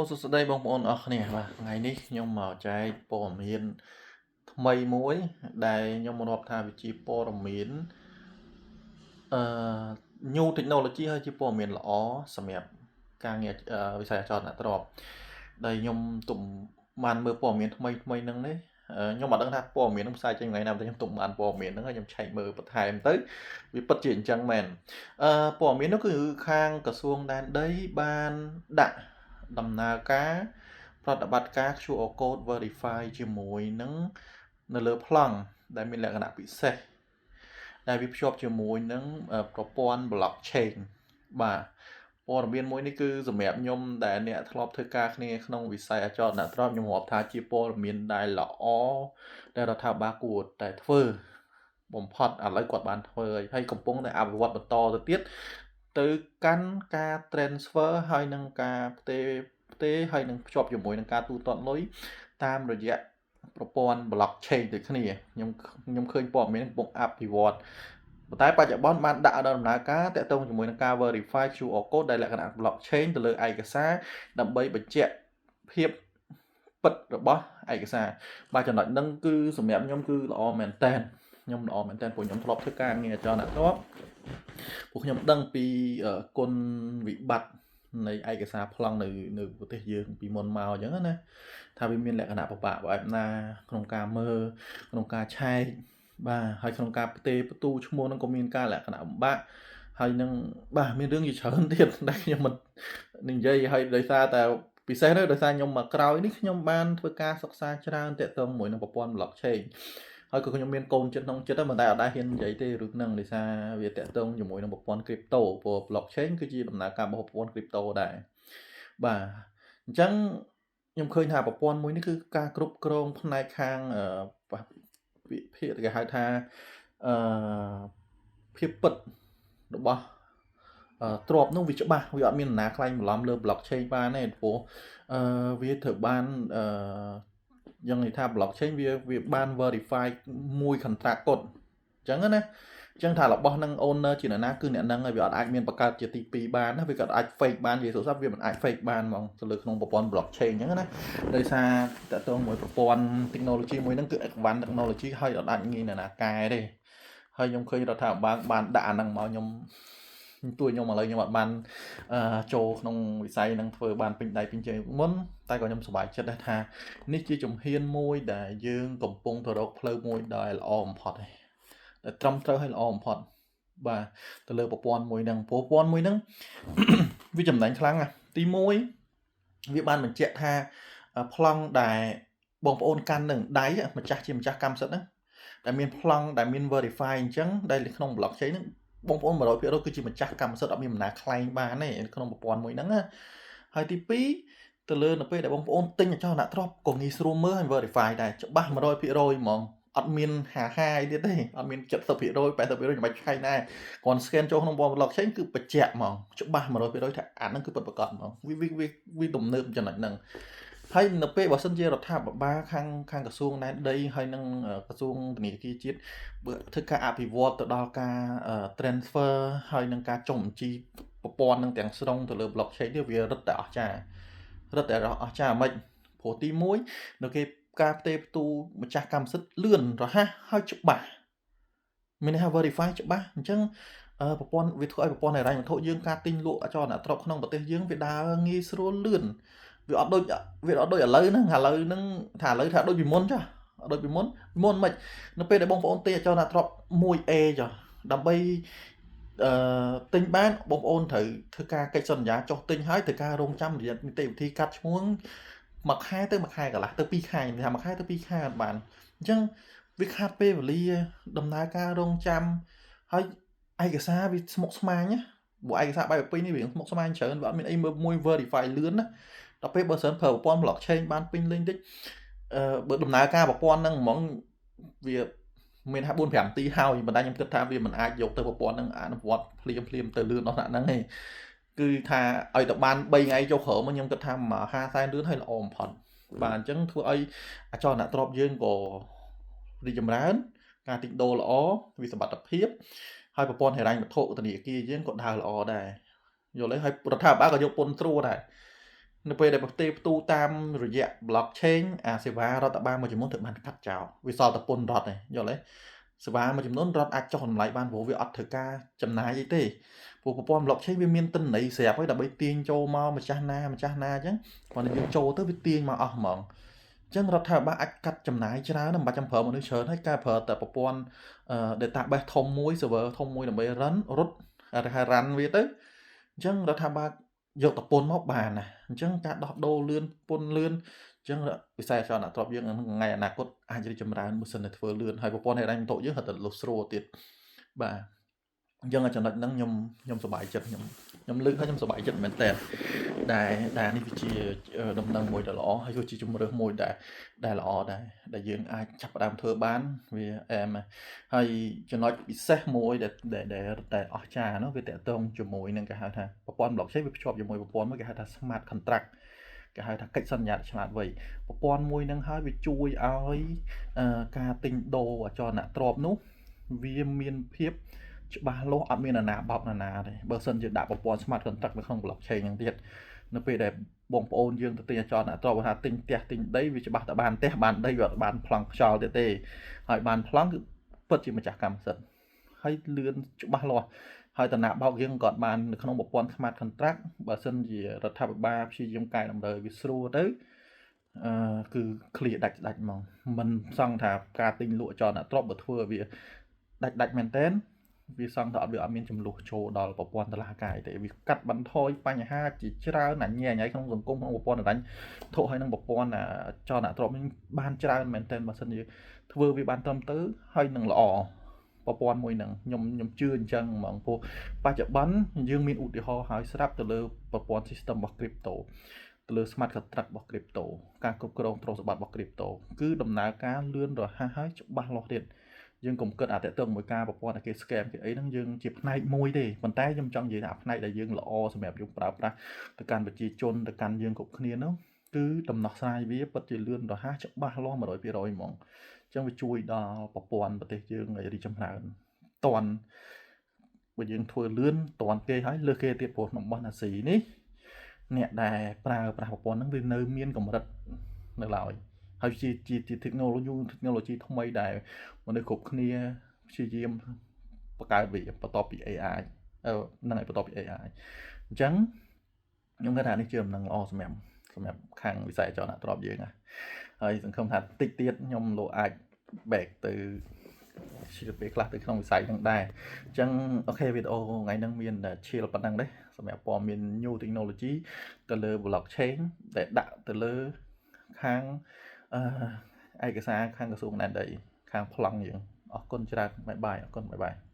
សួស្តីបងប្អូនអរគ្នាបាទថ្ងៃនេះខ្ញុំមកចែកព័ត៌មានថ្មីមួយដែលខ្ញុំរាប់ថាវាជាព័ត៌មានអឺ new technology ហើយជាព័ត៌មានល្អសម្រាប់ការងារវិស័យអចលនទ្រព្យដែលខ្ញុំទុំបានមើលព័ត៌មានថ្មីថ្មីហ្នឹងនេះខ្ញុំអត់ដឹងថាព័ត៌មានហ្នឹងផ្សាយចេញថ្ងៃណាតែខ្ញុំទុំបានព័ត៌មានហ្នឹងហើយខ្ញុំឆែកមើលបន្ថែមទៅវាពិតជាអញ្ចឹងមែនព័ត៌មាននោះគឺខាងក្រសួងដែនដីបានដាក់ដំណើរការប្រតិបត្តិការ QR code verify ជាមួយនឹងនៅលើប្លង់ដែលមានលក្ខណៈពិសេសដែលវាភ្ជាប់ជាមួយនឹងប្រព័ន្ធ blockchain បាទព័ត៌មានមួយនេះគឺសម្រាប់ខ្ញុំដែលអ្នកធ្លាប់ធ្វើការគ្នាក្នុងវិស័យអចលនទ្រព្យខ្ញុំរាប់ថាជាព័ត៌មានដែលល្អដែលរដ្ឋាភិបាលគួរតែធ្វើបំផុតឥឡូវគាត់បានធ្វើហើយកំពុងតែអភិវឌ្ឍបន្តទៅទៀតទៅកាន់ការ transfer ហើយនឹងការផ្ទេរផ្ទេរហើយនឹងភ្ជាប់ជាមួយនឹងការទូទាត់លុយតាមរយៈប្រព័ន្ធ blockchain ដូចគ្នាខ្ញុំឃើញព័ត៌មានកំពុងអភិវឌ្ឍប៉ុន្តែបច្ចុប្បន្នបានដាក់ដល់ដំណើរការតាក់ទងជាមួយនឹងការ verify QR code ដែលលក្ខណៈ blockchain ទៅលើឯកសារដើម្បីបញ្ជាក់ភាពពិតរបស់ឯកសារបាទចំណុចហ្នឹងគឺសម្រាប់ខ្ញុំគឺល្អមែនតើខ្ញុំល្អមែនតើព្រោះខ្ញុំធ្លាប់ធ្វើការងារអចលនទ្រព្យពួកខ្ញុំដឹងពីគុណវិបត្តិនៃឯកសារប្លង់នៅប្រទេសយើងពីមុនមកអញ្ចឹងណាថាវាមានលក្ខណៈពិបាកបែបណាក្នុងការមើលក្នុងការឆែកបាទហើយក្នុងការផ្ទេរផ្ទូឈ្មោះហ្នឹងក៏មានការលក្ខណៈពិបាកហើយនឹងបាទមានរឿងជាច្រើនទៀតដែលខ្ញុំមិននិយាយហើយដោយសារតែពិសេសទៅដោយសារខ្ញុំមកក្រោយនេះខ្ញុំបានធ្វើការសិក្សាច្រើនទាក់ទងមួយនឹងប្រព័ន្ធ blockchain ហើយក៏ខ្ញុំមានកូនចិត្តក្នុងចិត្តដែរមិនតែអត់ដែរហ៊ាននិយាយទេរឿងហ្នឹងដោយសារវាទាក់ទងជាមួយនឹងប្រព័ន្ធ crypto ព្រោះ blockchain គឺជាដំណើរការរបស់ប្រព័ន្ធ crypto ដែរបាទអញ្ចឹងខ្ញុំឃើញថាប្រព័ន្ធមួយនេះគឺការគ្រប់គ្រងផ្នែកខាងវិភាគគេហៅថាអឺភាពពិតរបស់ទ្របនោះវាច្បាស់វាអត់មាននរណាខ្លែងបន្លំលើ blockchain បានទេព្រោះវាត្រូវបានអឺយ៉ាងនិយាយថា blockchain វាបាន verify មួយ contract គត់អញ្ចឹងណាអញ្ចឹងថារបស់នឹង owner ជាអ្នកណាគឺអ្នកហ្នឹងហើយវាអត់អាចមានបង្កើតជាទី2បានណាវាក៏អាច fake បាននិយាយសុសវាមិនអាច fake បានហ្មងទៅលើក្នុងប្រព័ន្ធ blockchain អញ្ចឹងណាដោយសារតកតងមួយប្រព័ន្ធ technology មួយហ្នឹងគឺ advanced technology ហើយអត់អាចងាយនរណាកែទេហើយខ្ញុំឃើញរដ្ឋាភិបាលបានដាក់អាហ្នឹងមកខ្ញុំទួខ្ញុំឥឡូវខ្ញុំអត់បានចូលក្នុងវិស័យនឹងធ្វើបានពេញដៃពេញជើងមុនតែក៏ខ្ញុំសប្បាយចិត្តដែរថានេះជាជំហានមួយដែលយើងកំពុងទៅរកផ្លូវមួយដែលល្អបំផុតឯងដែលត្រឹមត្រូវហើយល្អបំផុតបាទទៅលើប្រព័ន្ធមួយហ្នឹងព្រោះប្រព័ន្ធមួយហ្នឹងវាចំណេញខ្លាំងណាស់ទី1វាបានបញ្ជាក់ថាប្លង់ដែលបងប្អូនកាន់នឹងដៃម្ចាស់ជាម្ចាស់កម្មសិទ្ធិហ្នឹងដែលមានប្លង់ដែលមាន verify អញ្ចឹងដែលក្នុង blockchain ហ្នឹងបងប្អូន100%គឺជាម្ចាស់កម្មសិទ្ធិអត់មានអំណាចខ្លែងបានទេក្នុងប្រព័ន្ធមួយហ្នឹងណាហើយទី2ទៅលើនៅពេលដែលបងប្អូនទិញអចលនទ្រព្យក៏ងាយស្រួលមើលហើយ verify ដែរច្បាស់100%ហ្មងអត់មានហាហាយទៀតទេអត់មាន70% 80%ចាំបាច់ឆែកដែរគ្រាន់ scan ចូលក្នុង blockchain គឺបញ្ជាក់ហ្មងច្បាស់100%ថាអាហ្នឹងគឺពិតប្រាកដហ្មងវាវាវាទំនើបចំណុចហ្នឹងហើយនៅពេលបើសិនជារដ្ឋាភិបាលខាងក្រសួងដែនដីហើយនិងក្រសួងធនាគារជាតិបើធ្វើការអភិវឌ្ឍទៅដល់ការ transfer ហើយនឹងការចុះបញ្ជីប្រព័ន្ធនឹងទាំងស្រុងទៅលើ blockchain នេះវារឹតតែអស្ចារ្យរឹតតែអស្ចារ្យមិនព្រោះទី1នៅគេការផ្ទេរផ្ទូម្ចាស់កម្មសិទ្ធិលឿនរហ័សហើយច្បាស់មានន័យថា verify ច្បាស់អញ្ចឹងប្រព័ន្ធវាធ្វើឲ្យប្រព័ន្ធហិរញ្ញវត្ថុយើងការទិញលក់អចលនទ្រព្យក្នុងប្រទេសយើងវាដើរងាយស្រួលលឿនវាអត់ដូចឥឡូវហ្នឹងឥឡូវហ្នឹងថាឥឡូវថាដូចពីមុនចាអត់ដូចពីមុនមុនមិននៅពេលដែលបងប្អូនទិញអចលនទ្រព្យ 1A ចុះដើម្បីអឺទិញបានបងប្អូនត្រូវធ្វើការកិច្ចសន្យាចុះទិញហើយត្រូវការរងចាំរយៈនីតិវិធីកាត់ឈ្មោះមួយខែទៅមួយខែកន្លះទៅ2ខែថាមួយខែទៅ2ខែអត់បានអញ្ចឹងវាខាតពេលវេលាដំណើរការរងចាំហើយឯកសារវាស្មុគស្មាញណាព្រោះឯកសារបែបពីរនេះវាស្មុគស្មាញច្រើនវាអត់មានអីមើលមួយ verify លឿនណាដល់ពេលបើសិនប្រើប្រព័ន្ធ blockchain បានពេញលេញតិចបើដំណើរការប្រព័ន្ធហ្នឹងហ្មងវាមានថា4 5នាទីហើយប៉ុន្តែខ្ញុំគិតថាវាមិនអាចយកទៅប្រព័ន្ធហ្នឹងអនុវត្តភ្លាមភ្លាមទៅលឿនដល់ថ្នាក់ហ្នឹងទេគឺថាឲ្យតែបាន3ថ្ងៃចុះក្រោមខ្ញុំគិតថាមហាសែនលឿនហើយល្អបំផុតបាទអញ្ចឹងធ្វើឲ្យអចលនទ្រព្យយើងក៏រីកចម្រើនការទិញដូរល្អវាសុវត្ថិភាពហើយប្រព័ន្ធហិរញ្ញវត្ថុធនាគារយើងក៏ដើរល្អដែរយល់ទេហើយរដ្ឋាភិបាលក៏យកពន្ធត្រួតដែរ នៅពេលដែលប្រទេសផ្ទូតាមរយៈ blockchain អាសេវារដ្ឋបាលមួយចំនួនត្រូវបានកាត់ចោលវាសល់តែពន្ធរដ្ឋទេយល់ទេសេវាមួយចំនួនរដ្ឋអាចចុះតម្លៃបានព្រោះវាអត់ត្រូវការចំណាយអីទេព្រោះប្រព័ន្ធ blockchain វាមានទិន្នន័យស្រាប់ហើយដើម្បីទាញចូលមកម្ចាស់ណាម្ចាស់ណាអញ្ចឹងគ្រាន់តែយើងចូលទៅវាទាញមកអស់ហ្មងអញ្ចឹងរដ្ឋាភិបាលអាចកាត់ចំណាយច្រើនមិនបាច់ចាំប្រើមនុស្សច្រើនហើយការប្រើតែប្រព័ន្ធ database ធំមួយ server ធំមួយដើម្បី run រត់ហៅ run វាទៅអញ្ចឹងរដ្ឋាភិបាលយកតពន្ធមកបានណាអញ្ចឹងការដោះដូរលឿនពន្ធលឿនអញ្ចឹងវិស័យអចលនទ្រព្យយើងថ្ងៃអនាគតអាចរីកចម្រើនបើសិនតែធ្វើលឿនហើយប្រព័ន្ធហិរញ្ញវត្ថុយើងហិតតែលុះស្រួលទៀតបាទអញ្ចឹងចំណុចហ្នឹងខ្ញុំសប្បាយចិត្តខ្ញុំខ្ញុំលើកហើយខ្ញុំសប្បាយចិត្តមែនតើដែលនេះវាជាដំណឹងមួយដ៏ល្អហើយក៏ជាជំរើសមួយដែលល្អដែរដែលយើងអាចចាប់ផ្ដើមធ្វើបានវាអែមហើយចំណុចពិសេសមួយដែលដែលដែលអស្ចារ្យនោះវាតកតងជាមួយនឹងគេហៅថាប្រព័ន្ធ blockchain វាភ្ជាប់ជាមួយប្រព័ន្ធមួយគេហៅថា smart contract គេហៅថាកិច្ចសន្យាឆ្លាតវៃប្រព័ន្ធមួយនឹងហើយវាជួយឲ្យការទិញដូរអចលនទ្រព្យនោះវាមានភាពច្បាស់លាស់អត់មាននរណាបោកនរណាទេបើសិនជាដាក់ប្រព័ន្ធ smart contract នៅក្នុង blockchain ហ្នឹងទៀតនៅពេលដែលបងប្អូនយើងទៅទិញអចលនទ្រព្យថាទិញផ្ទះទិញដីវាច្បាស់តែបានផ្ទះបានដីវាអត់បានប្លង់ខ្យល់ទៀតទេហើយបានប្លង់គឺពិតជាម្ចាស់កម្មសិទ្ធិហើយលឿនច្បាស់លាស់ហើយតំណាបោកយើងក៏បាននៅក្នុងប្រព័ន្ធ smart contract បើសិនជារដ្ឋាភិបាលព្យាយាមកែតម្រូវវាស្រួលទៅអឺគឺ clear ដាច់ដាច់ហ្មងមិនសង់ថាការទិញលក់ចលនទ្រព្យបើធ្វើឲ្យវាដាច់ដាច់មែនតើវាសង់ថាអត់វាអត់មានចំនួនចូលដល់ប្រព័ន្ធតុលាការទេវាកាត់បន្ថយបញ្ហាជាច្រើនអញញ៉ៃក្នុងសង្គមក្នុងប្រព័ន្ធហិរញ្ញវត្ថុហើយនឹងប្រព័ន្ធចលនទ្រព្យនេះបានច្រើនមែនតើបើសិនជាធ្វើវាបានត្រឹមត្រូវហើយនឹងល្អប្រព័ន្ធមួយហ្នឹងខ្ញុំជឿអញ្ចឹងហ្មងព្រោះបច្ចុប្បន្នយើងមានឧទាហរណ៍ហើយស្រាប់ទៅលើប្រព័ន្ធ system របស់ crypto ទៅលើ smart contract របស់ crypto ការគ្រប់គ្រងទ្រព្យសម្បត្តិរបស់ crypto គឺដំណើរការលឿនរហ័សហើយច្បាស់លាស់ទៀតយើងកុំគិតអាតទៅមួយការប្រព័ន្ធឲ្យគេ scam គេអីហ្នឹងយើងជាផ្នែកមួយទេប៉ុន្តែខ្ញុំចង់និយាយថាផ្នែកដែលយើងល្អសម្រាប់យើងប្រើប្រាស់ទៅកាន់ប្រជាជនទៅកាន់យើងគ្រប់គ្នានោះគឺដំណោះស្រាយវាពិតជាលឿនរហ័សច្បាស់លាស់100%ហ្មងអញ្ចឹងវាជួយដល់ប្រព័ន្ធប្រទេសយើងឲ្យរីកចម្រើនតន់បើយើងធ្វើលឿនតន់គេហើយលើសគេទៀតព្រោះតំបន់អាស៊ីនេះអ្នកដែលប្រើប្រាស់ប្រព័ន្ធហ្នឹងវានៅមានកម្រិតនៅឡើយហើយជា technology ថ្មីដែលមនុស្សគ្រប់គ្នាព្យាយាមបង្កើតវាបន្ទាប់ពី AI អឺហ្នឹងហើយបន្ទាប់ពី AI អញ្ចឹងខ្ញុំគិតថានេះជាដំណឹងល្អសម្រាប់ខាងវិស័យអចលនទ្រព្យយើងណាហើយសង្ឃឹមថាតិចទៀតខ្ញុំលោកអាច back ទៅជាពេលខ្លះទៅក្នុងវិស័យហ្នឹងដែរអញ្ចឹង OK វីដេអូថ្ងៃហ្នឹងមានតែ chill ប៉ុណ្ណឹងទេសម្រាប់ព័ត៌មាន new technology ទៅលើ blockchain ដែលដាក់ទៅលើខាងអឺឯកសារខាងក្រសួងដែនដីខាងប្លង់យើងអរគុណច្រើន bye bye អរគុណ bye bye.